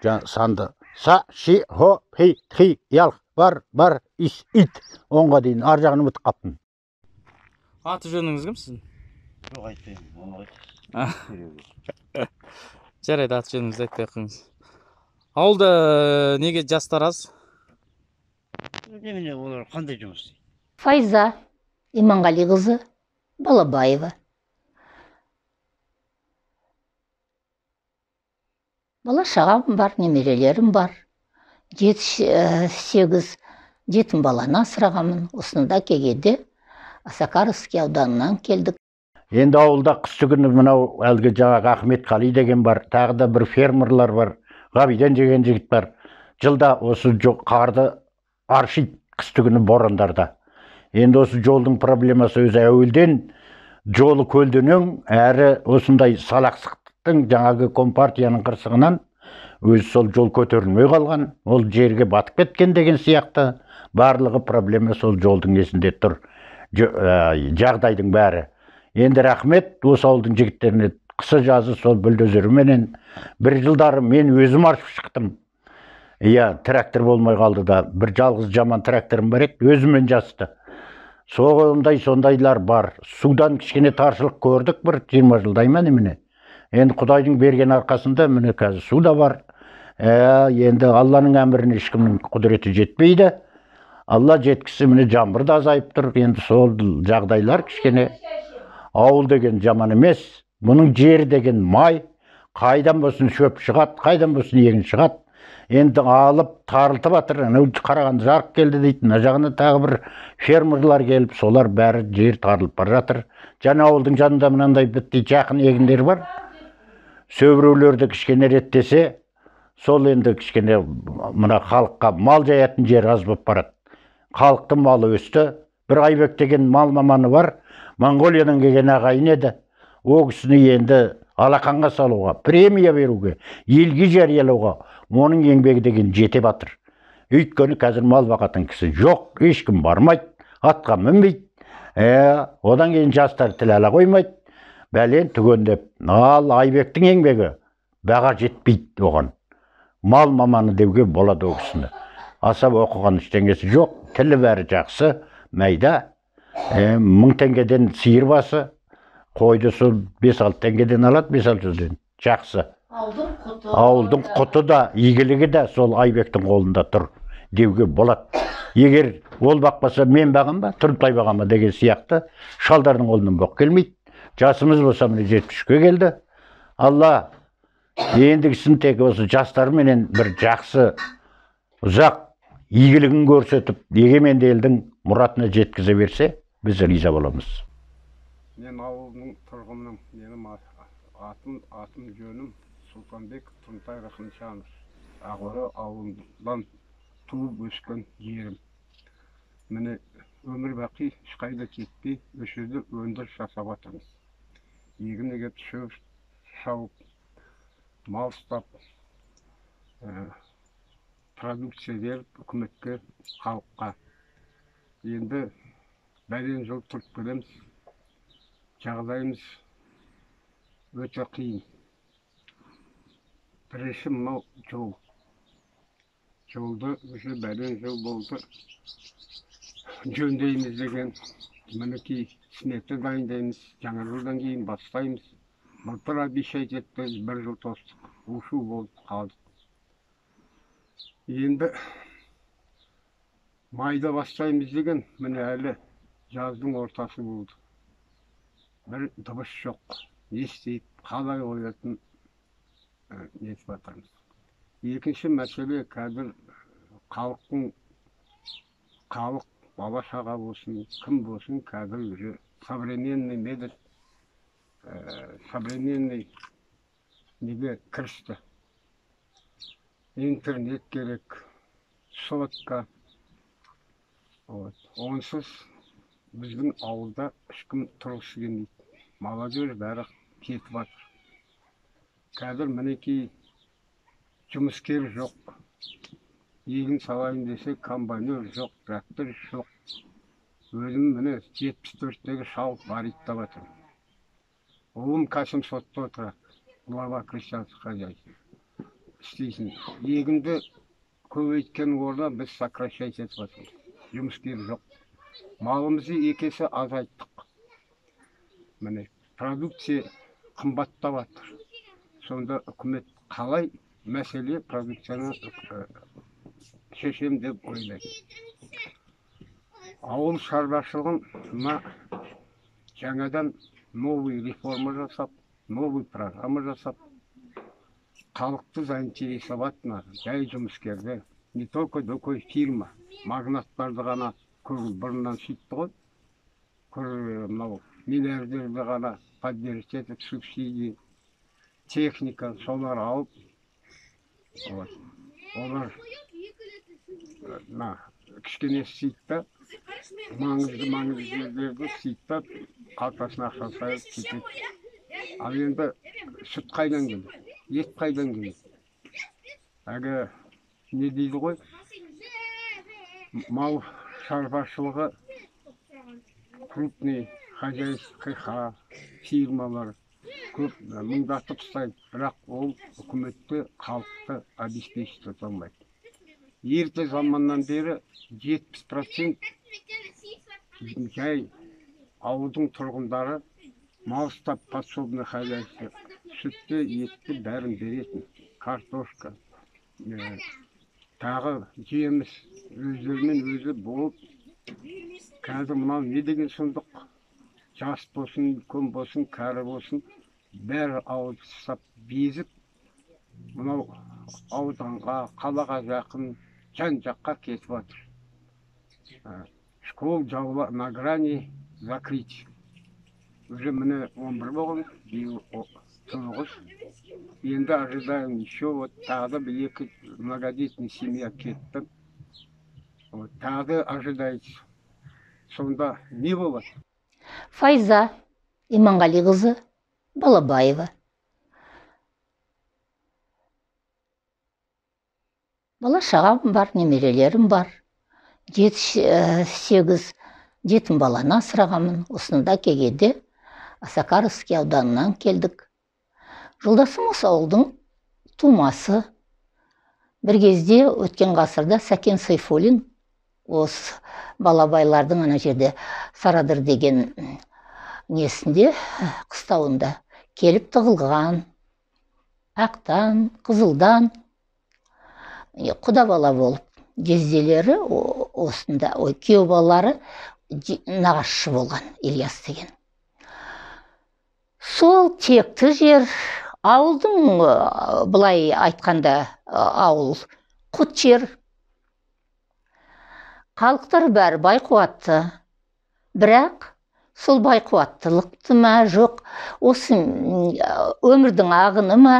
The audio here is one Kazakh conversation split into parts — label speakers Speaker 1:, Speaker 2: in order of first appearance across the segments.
Speaker 1: Санды. Са, ши, хо, хи, тхи, ялх, бар, бар, ис, ит. 10-ға дейін ар жағын ұмытып қаппын.
Speaker 2: Аты жөніңіз кім сіздің?
Speaker 3: Жоқ, айтпаймын, оны айтып.
Speaker 2: Жарайды, аты жөніңізді айтпай ақ қойыңыз. Ауылда неге жастар аз?
Speaker 3: Немене, олар қандай жұмыс істейді?
Speaker 4: Файза Иманғалиқызы Балабаева. Бала шағам бар, немерелерім бар. 7-8 жетім баланы асырағанмын. Осында келгенде Осакаровский ауданынан келдік.
Speaker 1: Енді ауылда қысты күні мынау әлгі жаңағы Ахмет Қали деген бар, тағы да бір фермерлар бар, Ғабиден деген жігіт бар. Жылда осы қарды аршиды қысты күні борандарда. Енді осы жолдың проблемасы өзі әуелден жолы көлденең, әрі осындай салақсықтың жаңағы компартияның қырсығынан өзі сол жол көтерілмей қалған, ол жерге батып кеткен деген сияқты барлығы проблема сол жолдың несінде тұр. Жағдайдың бәрі. Енді рахмет осы ауылдың жігіттеріне, қысы жазы сол бульдозерменен бір жылдары мен өзім аршып шықтым. Иә, трактор болмай қалды да, бір жалғыз жаман тракторым бар еді, өзіммен жасты. Сондай сондайлар бар. Судан кішкене таршылық көрдік бір 20 жылдай ма немене. Енді Құдайдың берген арқасында міне қазір су да бар. Енді Алланың әміріне ешкімнің құдіреті жетпейді. Алла жеткісі міне жаңбыр да азайып тұр. Енді сол жағдайлар кішкене. Ауыл деген жаман емес. Бұның жері деген май. Қайдан болсын шөп шығады, қайдан болсын егін шығады. Енді алып тарылтып жатыр. Анау Қарағанды жарық келді дейді. Мына жағына тағы бір фермерлар келіп, солар бәрі жер тарылып бара жатыр. Және ауылдың жанында мынандай бітті жақын егіндер бар. Сөбіреулерді кішкене реттесе, сол енді кішкене мына халыққа мал жаятын жер аз болып барады. Халықтың малы өсті. Бір Айбек деген мал маманы бар. Монғолиядан келген ағайын еді. О кісіні енді алақанға салуға, премия беруге, елге жариялауға оның еңбегі деген жете батыр. Өйткені қазір мал бағатын кісі жоқ, ешкім бармайды, атқа мінбейді. Одан кейін жастар тіл ала қоймайды. Бәлен түгендеп. Ал Айбектің еңбегі баға жетпейді оған. Мал маманы деуге болады о кісіні. Аса оқыған ештеңесі жоқ, тілі бәрі жақсы, майда. 1000 теңгеден сиыр басы, қойды сол 5-6 теңгеден алады, 5-6 жүзден. Жақсы. Ауылдың құты да, игілігі де сол Айбектің қолында тұр деуге болады. Егер ол бақпаса мен бағам ба, Тұрымтай бағам ба деген сияқты шалдардың қолынан боқ келмейді. Жасымыз болса міне 73-ке келді. Алла ендігісін тек осы жастарменен бір жақсы ұзақ игілігін көрсетіп, егеменді елдің мұратына жеткізе берсе, біз риза боламыз.
Speaker 5: Мен ауылдың тұрғыным, менің атым жөнім Сұлтанбек Тұрымтай Рахымжанов. Ақоры ауылынан туып өскен жерім. Міне өмір бақи ешқайда кетпей, осы жерде өндіріс жасап жатырмыз. Егін егіп, шөп шауып, мал ұстап, продукция беріп үкіметке, халыққа. Енді бәлен жыл тұрып келеміз. Жағдайымыз өте қиын. Бірінші мынау жол. Жолды уже бәлен жыл болды. Жөндейміз деген, мінекей смета дайындаймыз, жаңа жылдан кейін бастаймыз. Былтыр обещать етті, бір жыл тостық, у-шу болып қалдық. Енді майда бастаймыз деген, міне әлі жаздың ортасы болды. Бір дыбыс жоқ, не істейді, қалай қоятын нетіп жатырмыз. Екінші мәселе қазір халық бала шаға болсын, кім болсын, қазір уже современный метод, современный неге кірісті. Интернет керек, сотка. Вот. Онсыз біздің ауылда ешкім тұрғысы келмейді. Молодежь бәрі кетіп жатыр. Қазір мінекей жұмыскер жоқ. Егін салайын десе комбайнер жоқ, трактор жоқ. Өзім міне 74-тегі шал бариттап жатырмын. Ұлым Касым сотта отырады, глава крестьянского хозяйства. істейсің? Егінді көбейткен орнына біз сокращать етіп жатырмыз. Жұмыскер жоқ. Малымызды екі есе азайттық. Міне, продукция қымбаттап жатыр. Сонда үкімет қалай мәселе продукцияны шешем деп ойлайды. Ауыл шаруашылығын мына жаңадан новый реформа жасап, новый программа жасап, халықты заинтересовать надо, жай жұмыскерді, не только такой фирма, магнаттарды ғана көңіл бұрыннан сөйтті ғой, мынау миллиардерді ғана поддержать етіп, субсидия, техника, солар алып, вот, олар мына кішкене істейді да, маңызды жерлерді істейді да, қалтасына ақша салып кетеді. Ал енді сүт қайдан келеді, ет қайдан келеді? Әлгі не дейді ғой, мал шаруашылығы крупный хозяйство, фирмалар көп мыңдатып ұстайды, бірақ ол үкіметті, халықты обеспечить ете алмайды. Ерте заманнан бері 70% жай ауылдың тұрғындары мал ұстап, подсобный хозяйство, сүтті, етті бәрін беретін, картошка, тағы жеміс өздерімен өзі болып, қазір мынау не деген сұмдық, жас болсын, үлкен болсын, кәрі болсын, бәрі ауылды ұстап безіп, мынау ауданға, қалаға жақын, жан жаққа кетіп жатыр. Школ жабыла, на грани закрыть. Уже міне 11 болған, биыл 9. Енді ожидаем еще вот тағы да бір екі многодетный семья кетті. Вот, тағы да ожидается. Сонда не болады?
Speaker 4: Файза Иманғалиқызы Балабаева. Бала шағам бар, немерелерім бар. 7-8 жетім баланы асырағанмын. Осында келгенде Осакаровский ауданынан келдік. Жолдасым осы ауылдың тумасы. Бір кезде өткен ғасырда Сәкен Сейфуллин осы балабайлардың ана жерде Сарадыр деген несінде, қыстауында келіп тығылған. Ақтан, Қызылдан құда бала болып, жезделері осында, күйеу балалары нағашысы болған Ильяс деген. Сол текті жер, ауылдың былай айтқанда ауыл құт жер. Халықтар бәрі байқуатты. Бірақ сол байқуаттылықты ма, жоқ, осы өмірдің ағыны ма,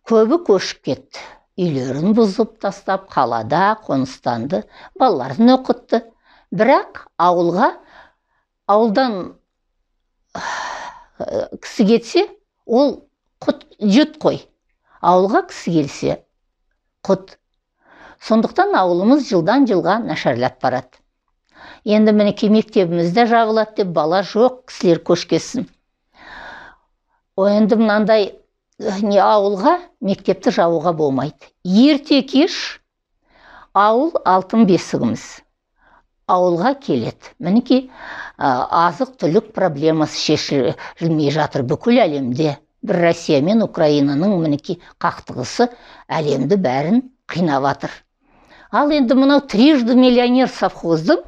Speaker 4: көбі көшіп кетті. Үйлерін бұзып тастап, қалада қоныстанды, балаларын оқытты. Бірақ ауылға, ауылдан кісі кетсе, ол құт жұт қой. Ауылға кісі келсе, құт. Сондықтан ауылымыз жылдан жылға нашарлап барады. Енді мінекей мектебіміз де жабылады деп бала жоқ, кісілер көшкесін. Енді мынандай не ауылға мектепті жабуға болмайды. Ерте кеш ауыл алтын бесігіміз. Ауылға келеді. Мінекей азық түлік проблемасы шешілмей жатыр бүкіл әлемде. Бір Россия мен Украинаның мінекей қақтығысы әлемді бәрін қинап жатыр. Ал енді мынау трижды миллионер совхоздың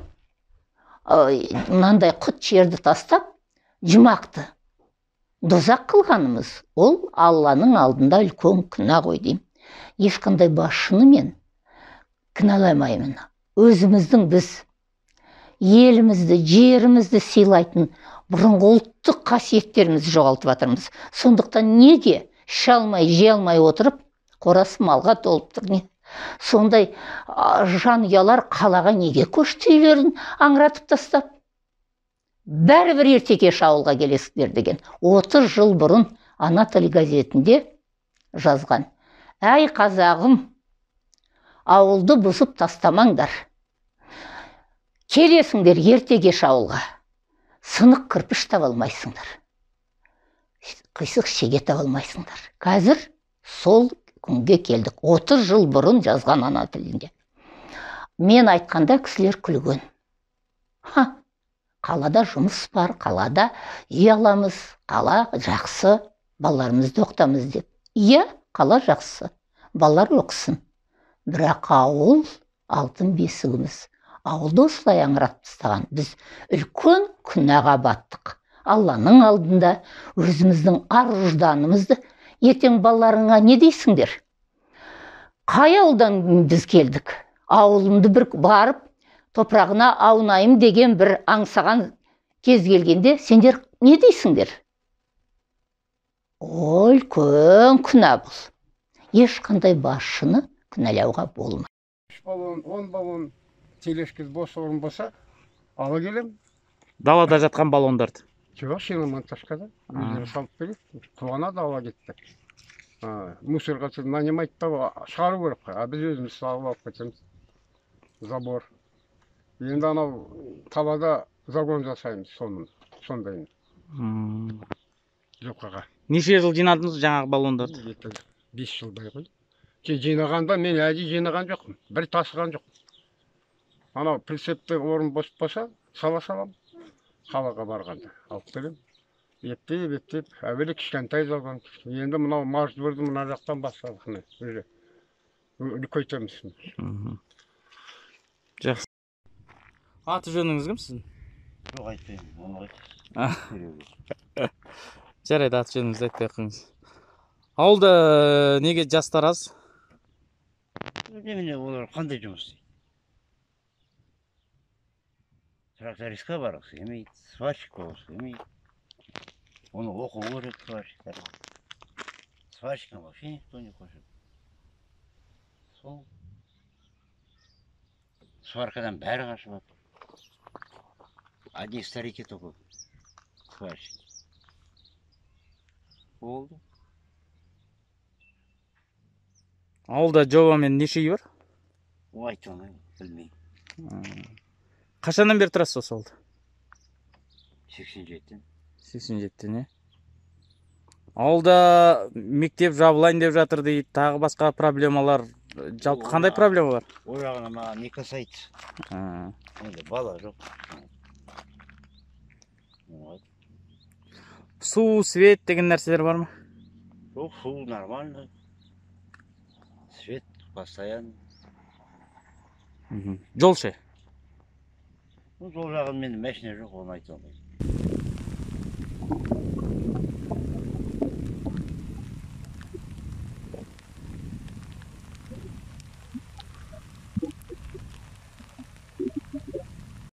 Speaker 4: мынандай құт жерді тастап, жұмақты дозақ қылғанымыз, ол Алланың алдында үлкен күнә ғой деймін. Ешқандай басшыны мен кінәламаймын. Өзіміздің біз елімізді, жерімізді сыйлайтын бұрынғы ұлттық қасиеттерімізді жоғалтып жатырмыз. Сондықтан неге іше алмай, жей алмай отырып, қорасы малға толып тұр. Сондай жанұялар қалаға неге көшті, үйлерін аңыратып тастап? Бәрібір ерте кеш ауылға келесіздер деген 30 жыл бұрын Ана тілі газетінде жазған. Әй қазағым, ауылды бұзып тастамаңдар. Келесіңдер ерте кеш ауылға. Сынық кірпіш таба алмайсыңдар. Қисық шеге таба алмайсыңдар. Қазір сол күнге келдік. 30 жыл бұрын жазған ана тілінде. Мен айтқанда кісілер күлген. Ха, қалада жұмыс бар, қалада үй аламыз, қала жақсы, балаларымызды оқытамыз деп. Иә, қала жақсы, балалар оқысын. Бірақ ауыл алтын бесігіміз. Ауылды осылай аңыратып тастаған. Біз үлкен күнәға баттық. Алланың алдында өзіміздің ар-ұжданымызды. Ертең балаларыңа не дейсіңдер? Қай ауылдан біз келдік? Ауылымды бір барып, топырағына аунайым деген бір аңсаған кез келгенде сендер не дейсіңдер? Үлкен күнә бұл. Ешқандай басшыны күнәлауға болмайды.
Speaker 5: 3 баллон, 10 баллон тележкесі бос орын болса, ала келем.
Speaker 2: Далада жатқан баллондарды.
Speaker 5: Жоқ, шиномонтажкада өздері салып береді. Қуанады, ала кетті. Мусорға нанимайды да шығару керек қой. А біз өзіміз салып алып кетеміз. Забор. Енді анау талада загон жасаймыз сондайын. Жоққаға.
Speaker 2: Неше жыл жинадыңыз жаңағы баллондарды?
Speaker 5: 5 жылдай ғой. Жинағанда мен әдейі жинаған жоқпын. Бір тасыған жоқпын. Анау прицепте орын бос болса, сала салам. Қалаға барғанда алып келем. Ептеп, әуелі кішкентай загон. Енді мынау мажбұрды мына жақтан бастадық міне. Уже үлкейтеміз.
Speaker 2: Жақсы. Аты жөніңіз кім сіздің?
Speaker 3: Жоқ, айтпаймын, оны айтасыз.
Speaker 2: Жарайды, аты жөніңізді айтпай ақ қойыңыз. Ауылда неге жастар аз?
Speaker 3: Немене, олар қандай жұмыс істейді? Трактористке барғысы келмейді, сварщик болғысы келмейді. Оны оқу керек сварщиктар. Сварщикам вообще никто не хочет. Сол сваркадан бәрі қашып жатыр. Одни старики только сварщики. Болды.
Speaker 2: Ауылда жобамен неше үй бар?
Speaker 3: Ой, айта алмаймын, білмеймін.
Speaker 2: Қашаннан бері тұрасыз осы ауылда?
Speaker 3: 87-тен.
Speaker 2: 87-тен, е? Ауылда мектеп жабылайын деп жатыр дейді, тағы басқа проблемалар. Жалпы қандай проблема бар?
Speaker 3: Ол жағына маған не касается. Енді бала жоқ.
Speaker 2: Су, свет деген нәрселер бар ма?
Speaker 3: Жоқ, су нормально. Свет постоянно.
Speaker 2: Жол ше?
Speaker 3: Жол жағын менде машина жоқ, оны айта алмаймын.